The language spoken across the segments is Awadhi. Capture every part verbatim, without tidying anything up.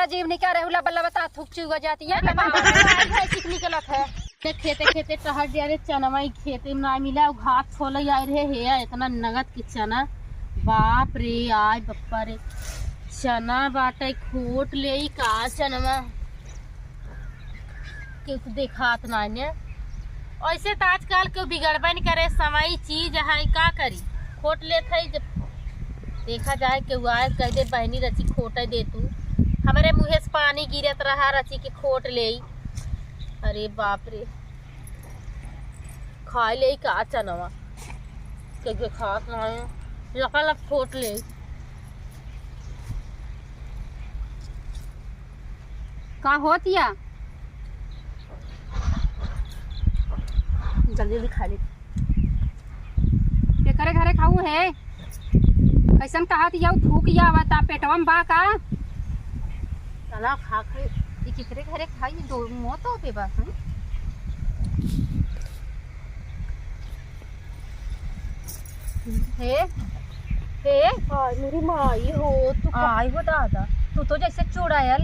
जीव निकारे हुला बल्ला बता थूक चुगा जाती है। बाप रे, आई है चिकनी के लत है। ये खेते खेते टहर जा रे चनवा, ई खेते में ना मिला, उ घास छोले आए रहे हे, इतना नगद के चना। बाप रे, आय बप्पा रे, चना बाटे खोट ले ई का चनवा। केहू तो देखात नाई ने। ऐसे तो आजकल केहू बिगड़बे न करे, समय चीज है, का करी, खोट लेत है। जब देखा जाए केहू आए कह दे, "बहनी रची खोटे दे तू।" हमरे मुँहे से पानी गिरत रहा, रची के खोट ले। अरे बाप रे, खाए ले का चनवा, केहू खात नाई, लका लक खोट ले। का होत या? जल्दी जल्दी खा ले। केकरे घरे खाऊ है? कैसन कहत या थूक या आवता पेटवा में बा का? चला खा खाई। ई केकरे घरे खाई? दो मौत हो पे बा, हैं? हे, हे। हाय, मेरी माई हो, तू का आई हो दादा, तू तो जैसे चुड़ैल।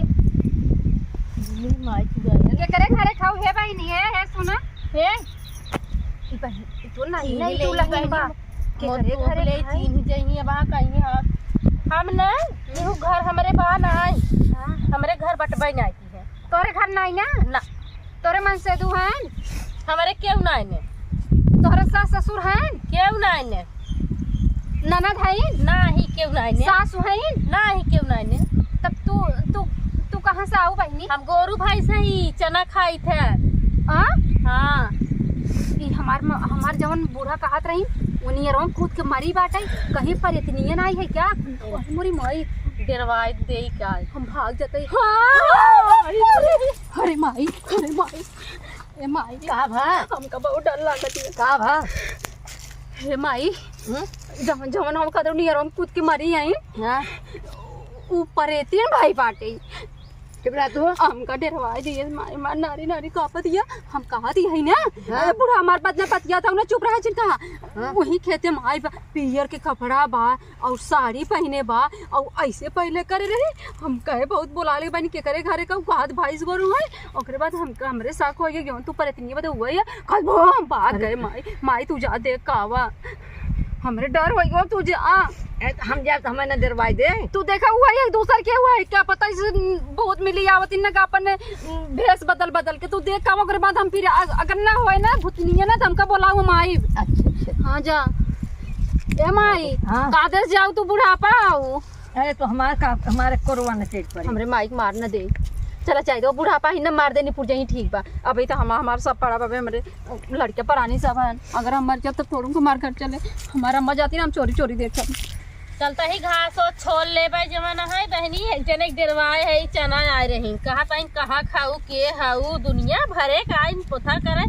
मेरी माई चुड़ैल। केकरे घरे खाऊ हे बहिनी, हे, हे, सुना, हे। ई बहिन, ई तो नहीं, चीनी नहीं, ले तू आई लहिन बा। बहिन। केकरे घरे खाई? चीनी जइही अब आ कहीं हाथ। हम ना, एहू घर हमरे बा ना आई। हाँ। हमरे घर बटबे ना आई है। तोरे घर नाई ना? ना। तोरे मनसेदू हन? हमरे केहू नाई ने। तोहरे सास ससुर हन? केहू नाई ने। ननद हइन? नाही, केहू नाई ने। सासु हइन? नाही, केहू नाई ने। तब तू, तू, तू कहाँ से आऊ बहिनी? हम गोरू भैंस ही, चना खाइत है। हाँ? हाँ। ई हमार म-, हमार जवन बूढ़ा कहत रही, उनियरवा कूद के मरी बाटे, कहीं पर इतनी नाई है क्या? ओह, मोरी माई। डेरवाई दे का? हम भाग जाते। हाँ। अरे, अरे, अरे माई, अरे माई, ए माई। का भा? हमका बहुत डर लागत है। का भा? हे माई, हम्म? जवन, जवन हम कदर नियर हम कूद के मरी आई। हाँ। ऊ परेतिन भाई बाटे। चुप रह तू। हमका डेरवा दिए माई, मार नारी नारी कापत हिया। हम कहत ही ना। हाँ। ए बूढ़ा हमार बदला पतिया था, उन्हें चुप रहा जिन कहा। हाँ। वही खेते माई बा, पियर के कपड़ा बा, और साड़ी पहिने बा, और ऐसे पहिले करे रही। हम कहे बहुत बोला ले बानी केकरे घरे का, उ कहत भैंस गोरू है। ओकरे बाद हम, हमरे साथ हो गया, तू पर इतनी बदे हुआ है, कल वो हम बात गए माई, माई तू जा देख का आवा, हमरे डर हो गया, तू जा। ए, त हम जाए त हमें न डरवाई दे। तू देखा हुआ है, एक दूसर के हुआ है, क्या पता इसे बहुत मिली आवत इन का अपन भेष बदल बदल के। तू देख का, ओकरे बाद हम फिर अ-, अगर ना होए ना भूतनिया ना, त हमका बोलाऊ हम आइब। अच्छा, अच्छा। हाँ जा। ए माई, हाँ। कादर जाऊ तू बुढ़ापा आऊ। अरे तो हमार का, हमारे कोरवा न चेक पड़ी। हमरे माई के मार न दे। चला जाए दो, बुढ़ापा ही न मार देनी पुरजा ही ठीक बा। अबे तो हम, हमार सब पड़ा बाबे, हमरे लड़के परानी सब हन। अगर हम मर जाब तब थोड़ू को मार घर चले। हमार अम्मा जाती ना, हम चोरी चोरी देखब। चलता ही घास ओस छोल लेबै, जवन है बहनी, एक जने के डेरवाए है, ई चना आए रही। कहा ताइन कहा खाऊ, के हऊ, दुनिया भरे का आइन पोथा करे,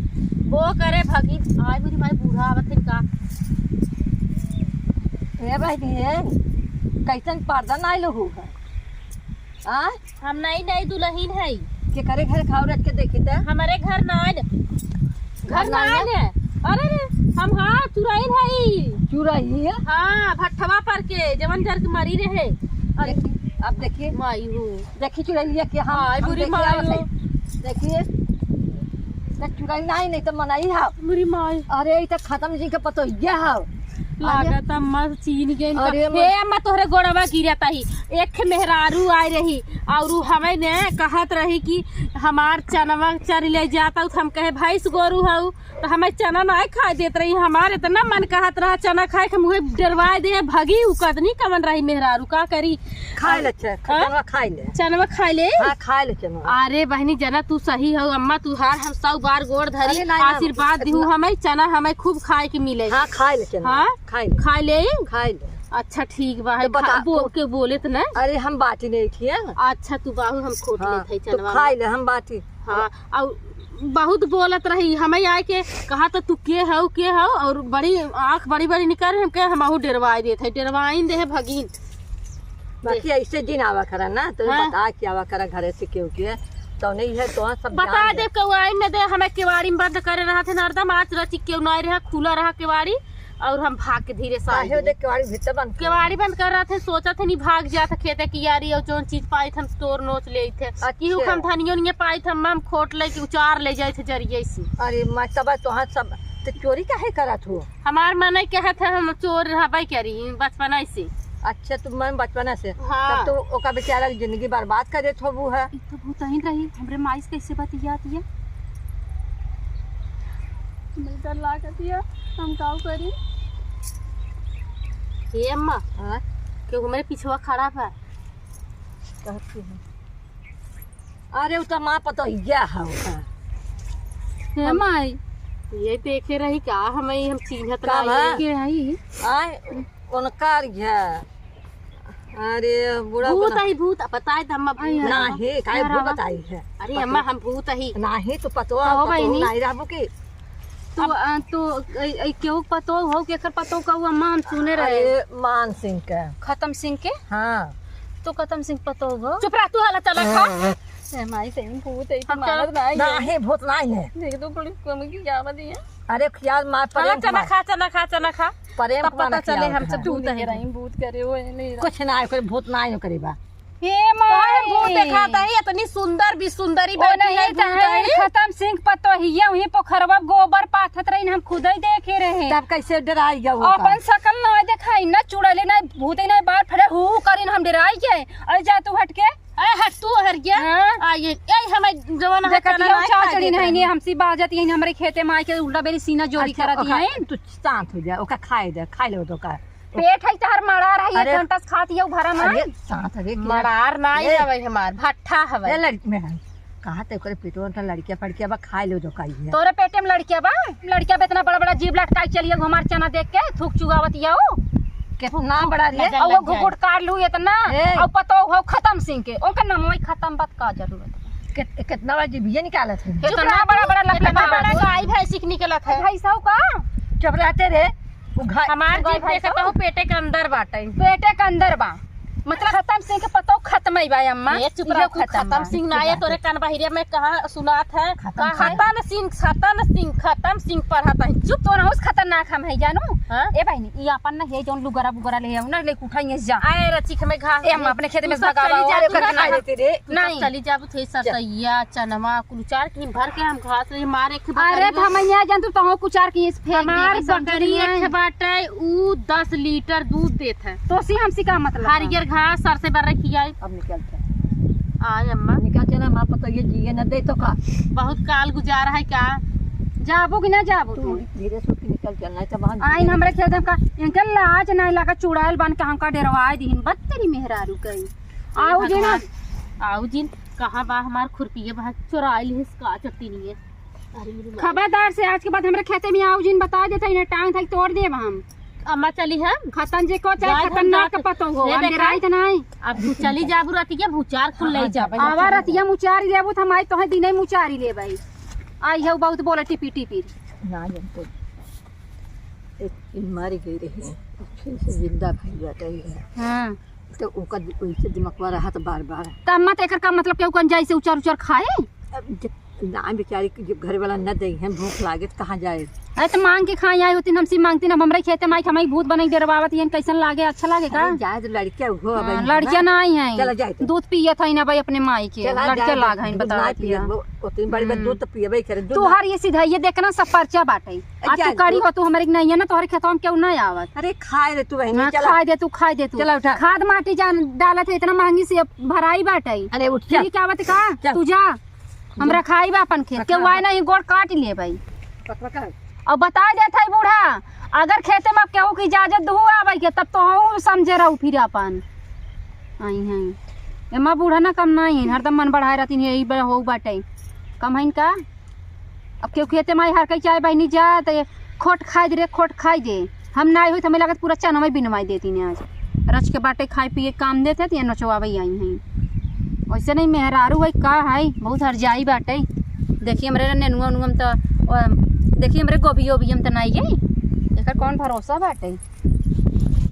बो करे भगी। आय मेरी माई बूढ़ा आवत है का। ए बहनी, ए, कैसन पर्दा नाई लो हो है? आ? हम नई नई दुल्हन है। केकरे घर खाऊ रख के देखी त? हमारे घर नान। घर घर नान नान? है। अरे रे, हम हाँ चुराइन है। चुराइन है? हाँ, भट्ठवा पर के जवन जर के मरी रहे। अरे देखी, अब देखी। माई हो। देखी चुराइन लिया के हम, हाँ, हम बुरी देखी माई आवत हो। है। देखिए। त चुराइन नाई, नहीं तो मनाई है। बुरी माई। अरे, ई त खत्म जी के पतोहिया है। लागत अम्मा चीन गइन का। अरे हे अम्मा, तोहरे गोड़वा गिरत ही। एक मेहरारू आए रही और उ हमें ने कहत रही कि हमार चनवा चर ले जाता, तो हम कहे भैंस गोरू हऊ, तो हमें चना नाई खाए देत रही। हमार इतना मन कहत रहा चना खाए के, मुहे डरवाए दे भगी। उ कतनी कमन रही मेहरारू, का करी? खाए ले चे-, हाँ? चनवा खाए ले। चनवा खाए ले? हाँ, खाए ले चनवा। अरे बहनी, जना तू सही हो अम्मा, तुहार हम सौ बार गोड़ धरी, अरे नहीं, नहीं, आशीर्वाद नहीं, दिहू इतना हमें, चना हमें खूब खाए के मिले। हाँ, खाए ले चनवा। हाँ? खाए ले। खाए ले? खाए ले। अच्छा ठीक बा, तो है, बता, खा-, बो-, के बोले त ना। अरे हम बाटी नहीं थी, हैं? अच्छा तू बाहू हम खोट हाँ, लेत है तो चनवा खाए में। ले, हम बाटी। हाँ, और बहुत बोलत रही, हमें आए के कहा तो तू के हऊ, के हऊ, और बड़ी आँख बड़ी बड़ी निकाल रही, हम कहे हम आहू डेरवाए देत है, डेरवाइन दे है भगीन। बाकी ऐसे जिन आवा करा ना, तो हाँ। बता के आवा करा घरे से केहू के, तो नहीं है तो सब बता जान दे, केहू आइन न दे, हमें केवाड़ी में बंद करे रहा थे ना, हरदम आज रची केहू ना रहा, खुला रहा केवाड़ी, और हम भाग के धीरे से काहे आई। ओदे केवाड़ी भीतर बंद कर? केवाड़ी बंद कर रहा थे, सोचा थे नहीं भाग जात खेते कि यारी और जौन चीज पाई थे हम तोड़ नोच ले थे। अच्छा। कि हम धनियो नहीं पाई थे, हम खोट ले के उचार ले जाए थे जरिए से। अरे माँ, तब तो हाथ सब, तो चोरी काहे करत हो? हमार मन ही कहत है हम चोर रहबे करी बचपना से। अच्छा, तुम मन बचपना से। हाँ। तब तो ओका बेचारा की जिंदगी बर्बाद करे थोबू है। ई तो भूतहिन रही, हमरे माई से कैसे बतियात है? हमें डर लागत है, हम काऊ करी? ए अम्मा, हाँ? केहू हमरे पिछवा खड़ा बा। कहती है। अरे, उ त माँ पतोहिया हौ। हे माई। ये देखे रही का, हमें हम चीन्हत का नहीं। बा? के आई? आय, उनकर है। अरे, बुढ़ा भूत बना। आई, भूत, बताए त अम्मा, भूत आई, आई। नाही, काहे भूत बताई है? अरे अम्मा, हम भूत आई। नाही, तो पतोह, तो पतोह बहिनी। नाही रहबो की। तो, अब अ, तो, ए, ए, केहू पतोह हो, केकर पतोह का हुआ, अम्मा, हम सुने रहे। अरे, मान सिंह के। खतम सिंह के? हाँ। तो खतम सिंह पतोह हो? चुप रह, तू हला चला खा। ए, माई, सही में भूत है, तू हम मानत चला। नाही है। नाही, भूत नाही है। देख, तो बड़ी कम की क्या बनी है? अरे, खियाल मार, हला प्रेम चना कुमार। खा, चना खा, चना खा। प्रेम तब कुमार पता चले खियाल हमसे खा। भूत है। नहीं, भूत करे, वो नहीं रहा। कुछ ना, कोई भूत ना, यो करे बा। हे तोहरे माई। भूत देखात है, इतनी सुंदर भी सुंदरी ओ बैठी नहीं, है, भूत तहन है। खतम सिंह पतोहिया, वहीं पोखरवा गोबर पाथत रही, हम खुद ही देखे रहे। तब कैसे डराई गया वो अपन का? शकल ना दिखाई, ना चुड़ैले, ना भूत, ना बार फरे, हू करिन, हम डराई गए। अरे जा तू हट के। ए, हट तू, हर गया। हाँ। आ, ये, ए, हमें जवान है, देखत चला ये ना उचार खाए चढ़ी देत नहीं, रहे। नहीं, हमसे बाजत यही, हमरे खेते में आके उल्टा बेरी सीना जोरी अरे, करत ओका, यही। तू शांत हो जा, ओका खाए दे, खाए ले ओका। पेट है तहर मड़ा रही, अरे, एक घंटा से खाती है, भरा ना। अरे, शांत हवे, क्या? मड़ार ना ए। हवे हमार, भट्ठा हवे। ए, लड़की में है। कहा ते ओकरे पेटवा में तो लड़किया फड़किया बा, खाए ले ओका ये। तोरे पेटे में लड़किया बा? लड़किया बा, इतना बड़ा बड़ा जीभ लटकाई चलिए, हमार चना देख के, थूक चुगावत या ऊ। कितना बड़ा रे? लगा और वो लग जाए। घुघुट काट लू इतना, ए। और पतोह हो खतम सिंह के, ओकर नाम वही खतम, बात का जरूरत? कित-, कितना बड़ा जीभिया निकालत है। कितना बड़ा बड़ा लफड़ा इतना बड़ा बा। गाय भैंसी के निकलत है। भैंसा का? चुप रहते रे। वो घा-, हमार वो गाय जीभ भैंसा? देखत हो, पेटे के अंदर बाटे। पेटे के अंदर बा। मतलब खतम सिंह के पतोह खतम ही बा अम्मा। ए, चुप इहो रह, तू खतम खतम बा। सिंह ना आया, तोरे कान बहिरे में कहाँ सुनात है? खतम कहाँ? सिंह। खतन सिंह, खतन सिंह, खतम सिंह पढ़त है। चुप। तो ना उस खतरनाक हम है जानू। हाँ? ए बहिनी, ई अपन ना है जौन लुगरा बुगरा ले आऊ ना, ले उठाइए जा। आए रचिक में घास ए, हम अपने खेत तू में सब भगावा चली जा, और तू ओकर सब खाए चली देते रे। तू सब नहीं। चली जाबू थे जा। ससैया, चनवा, कुल चार की भर के हम घास ले मारे के अरे बकरिया। त हम यहाँ जान तू तहो कुचार की इस फेंक हमार देबे, समझ बकरी नहीं एक आए। बाटे, ऊ दस लीटर दूध देत है। तो सी हमसे का मतलब है? हरियर घास सर से बर रखी आई। अब निकल चल। आय अम्मा। निकल चल, हमार पतोहिया जिए न दे तो का? बहुत काल गुजार है का? जाबू कि ना जाबू तू तू? धीरे से उठ के निकल चल, नहीं तो वहाँ आइन हमरे खेत में का, इनके लाज नहीं लगा, चुड़ैल बन के हमका डरवाए दीहिन, बद तेरी मेहरारू कई। हे आऊ जी ना। भगवान, आऊ जिन, कहाँ बा हमार खुरपिया, बा चोराइल है इसका चट्टी नहीं है। अरे मेरी माँ। खबरदार से आज के बाद हमरे खेते में आऊ जिन, बता देता इन्हें टांग थाई तोड़ देब हम। अम्मा चली हम। खतन जे को चाहे जाए हम खतरनाक जाके पतो हो, ये हम देखा। डराई त नहीं। अब तू चली जाबू रतिया, भूचार कुल ले हाँ, जाबे। आवा रतिया मुचारी लेबू त हम आई तोहे दिने मुचारी लेबै। आई है बहुत बोला टिपी टिपी। ना जन तो एक दिन मर गई रही, फिर से जिंदा भई बाटे है। हाँ। तो ओकर दि-, ओइसे दिमकवा रहत बार बार। त अम्मा त एकर का मतलब केहू कन जाइसे उचर उचर खाए? अब ज-, ना बेचारी के जब घर वाला न दे हैं, भूख लागे त कहाँ जाए? अरे त मांग के खाई आई होती, हमसे मांगती ना, हमरे खेते माई के हमारी भूत बनाई डरवावत, ये कैसन लागे, अच्छा लागे का? अरे जाए तो लड़किया हो, हाँ, अब लड़किया हमार ना आई हैं। चला जाए तो। दूध पियत है ना भाई अपने माई के, चला लड़किया जाए, लाग हैं, दूध बता ना दिया। पिए, वो उतनी बड़ी बात हम्म। दूध तो पियबे करे, दूध तू ना हर ये सीधा ये देखना सब पर्चा बाटे। आ तू जाए करी तो। हो, तू हमरे के नहीं है ना, तोहरे खेतवा में केहू ना आवत। अरे खाए दे तू बहिनी, हाँ, चला। खाए दे तू, खाए दे तू। चला उठा। खाद माटी जान डालत है, इतना महंगी से भराई बाटे। अरे उठ, चल। ठीक आवत का? चल। तू जा। हम रखाई बा अपन खेत। अच्छा। केहू आए ना, ये गोड़ काट ले भाई। पकड़, पकड़। और बता देत है बूढ़ा, अगर खेते में केहू की इजाजत दू आवे के, तब तो हम समझे रहू फिर अपन। आई हैं। एमा बूढ़ा ना कम नहीं है, हरदम मन बढ़ाए रहती है, यही बड़ा हो बाटे। कम है इनका। अब केहू खेते में हर कहीं चाहे बहिनी जा, तो ये खोट खाई दे रे, खोट खाई दे। हम ना आई हुई तो हमें लागत पूरा चनवा बिनवाई देती ने आज। रच के बाटे खाए पिए काम देते, तो ये नचवावे आई हैं। वैसे नहीं मेहरारू है, का है, बहुत हरजाई बाटे। देखिए हमरे नेनुआ उनुआ में तो, अ, देखिए हमरे गोभी ओभी में तो नहीं है। एकर कौन भरोसा बाटे?